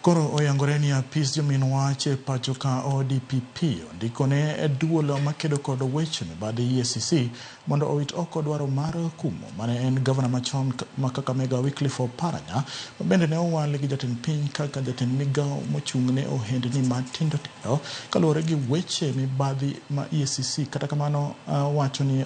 Koro oyangore ni apis jomin wach e pacho ka ODPP ondikone e duol makedo kod weche mibadhi EACC mondo owit oko dwaro mar kumo mane en gavana machon ma Kakamega Wycliffe Oparanya ma bende ne owal gi jatend piny kaka jatend migawo mochung' ne ohendni matindo tindo kaluwore gi weche mibadhi ma EACC kata kamano wacho ni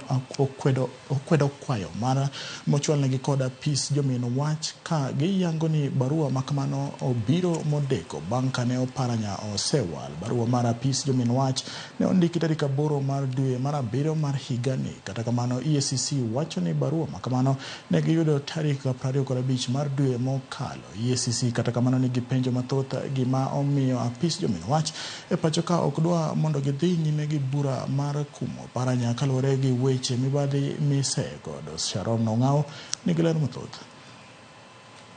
okwedo kwayo mar mochwalnegi kod apis jomin wach ka giyango ni barua ma kamano obiro modeko bang' kane Oparanya osewal. Barua mar apis jomin wach ne ondiki tarik 8 mar dwe mar 7 mar higani. Kata kamano EACC wacho ni barua ma kamano ne giyudo tarik 25 mar dwe mokalo. EACC kata kamano nigi penjo mathoth gima omiyo apis jomin wach e pacho ka ok dwa mondo gidhi nyime gi bura mar kumo Oparanya kaluwore gi weche mibadhi mise godo. Sharon Ong'aw nigi ler mathoth.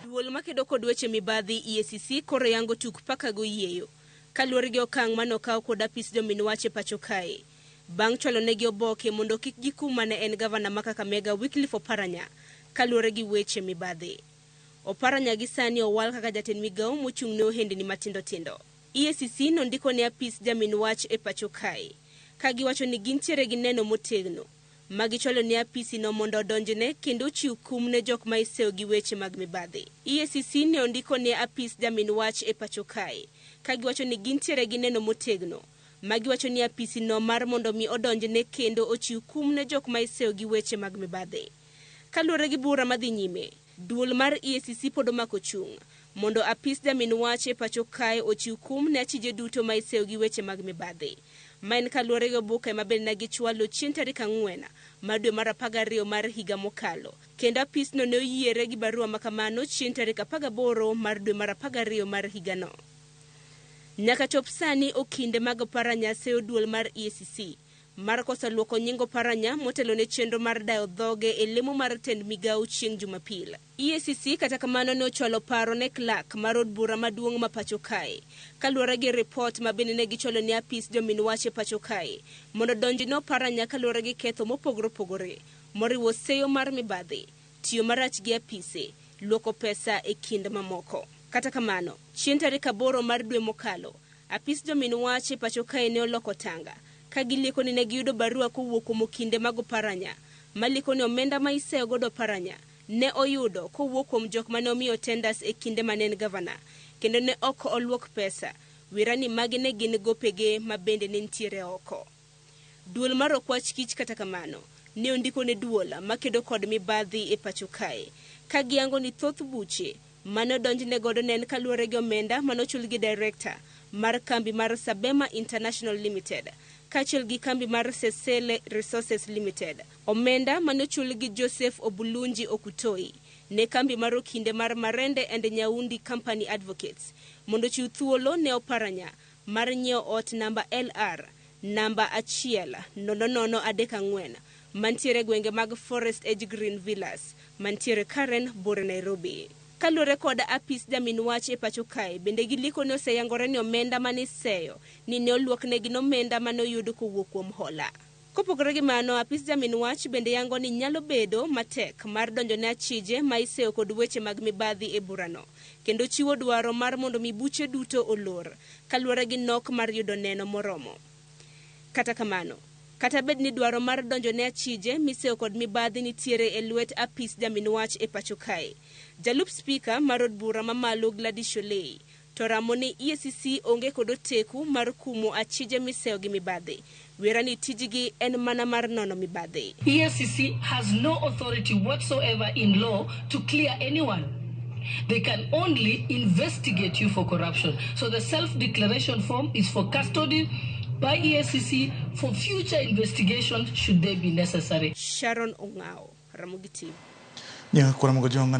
Duol makedo kod weche mibadhi EACC koro yango tuk paka goyieyo kaluwore gi okang' mane okaw kod apis jomin wach e pacho kae bang' chwalo negi oboke mondo kik gikum mane en gavana ma Kakamega Wycliffe Oparanya kaluwore gi weche mibadhi. Oparanya gi sani owal kaka jatend migawo mochung' ne ohendni matindo tindo. EACC nondiko ne apis jamin wach e pacho kae ka giwacho ni gintiere gi neno motegno ma gichwalo ne apisi no mondo odonjne kendo ochiw kum ne jok ma iseyo gi weche mag mibadhi. EACC ne ondiko ne apis jamin wach e pacho kae ka giwacho ni gintiere gi neno motegno ma giwacho ni apisi no mar mondo mi odonjne kendo ochiw kum ne jok ma iseyo gi weche mag mibadhi. Kaluwore gi bura madhi nyime, duol mar EACC pod omako chung' mondo apis jamin wach e pacho kae ochiw kum ne achije duto ma iseyo gi weche mag mibadhi. Ma en kaluwore gi oboke ma bende ne gichwalo chieng' tarik 4 mar dwe mar 12 mar higa mokalo. Kendo apisno ne oyiere gi barua ma kamano chieng' tarik 18 mar dwe mar 12 mar higano. Nyaka chop sani okinde mag Oparanya seyo duol mar EACC mar koso luoko nying Oparanya motelo ne chenro mar dayo dhoge e lemo mar tend migawo chieng' Jumapil. EACC kata kamano ne ochwalo paro ne clerk mar od bura maduong' ma pacho kae kaluwore gi ripot ma bende ne gichwalo ne apis jomin wach e pacho kae mondo donjne Oparanya kaluwore gi ketho mopogore opogore moriwo seyo mar mibadhi, tiyo marach gi apise, luoko pesa e kind mamoko. Kata kamano, chieng' tarik 8 mar dwe mokalo, apis jomin wach e pacho kae ne oloko tanga ka gilieko ni ne giyudo barua kowuok kuom okinde mag Oparanya maliko ni omenda ma iseyo godo Oparanya ne oyudo kowuok kuom jok mane omiyo tenders e kinde mane en gavana kendo ne ok oluok pesa wira ni magi ne gin gopege ma bende ne nitiere oko. Duol mar okwach kich kata kamano ne ondiko ne duol makedo kod mibadhi e pacho kae ka giyango ni thoth buche mane odonjne godo ne en kaluwore gi omenda mane ochul gi director mar kambi mar Sabema International Limited kaachiel gi kambi mar Sesele Resources Limited. Omenda mane ochul gi Joseph Obulunji Okutoi ne kambi mar okinde mar Marende and Nyaundi Company Advocates mondo ochiw thuolo ne Oparanya mar nyiewo ot namba LR namba 10034 mantiere gwenge mag Forest Edge Green Villas mantiere Karen Bore Nairobi. Kaluwore kod apis jamin wach e pacho kae bende giliko ne oseyangore ni omenda mane iseyo ni ne oluoknegi nomenda mane oyud kowuok kuom hola. Kopogore gi mano, apis jamin wach bende yango ni nyalo bedo matek mar donjo ne achije ma iseyo kod weche mag mibadhi e burano, kendo chiwo dwaro mar mondo mi buche duto olor kaluwore gi nok mar yudo neno moromo. Kata kamano, kata bed ni dwaro mar donjo ne achije miseyo kod mibadhi nitiere e lwet apis jamin wach e pacho kae, jalup spika mar od bura mamalo Gladys Shollei to ramo ni EACC onge kod oteku mar kumo achije miseyo gi mibadhi. Wera ni tijgi en mana mar nono mibadhi. EACC has no authority whatsoever in law to clear anyone. They can only investigate you for corruption. So the self-declaration form is for custody by EACC for future investigations should they be necessary. Sharon Ong'ao, Ramogi TV. Nyakura Mogo Jong'ana.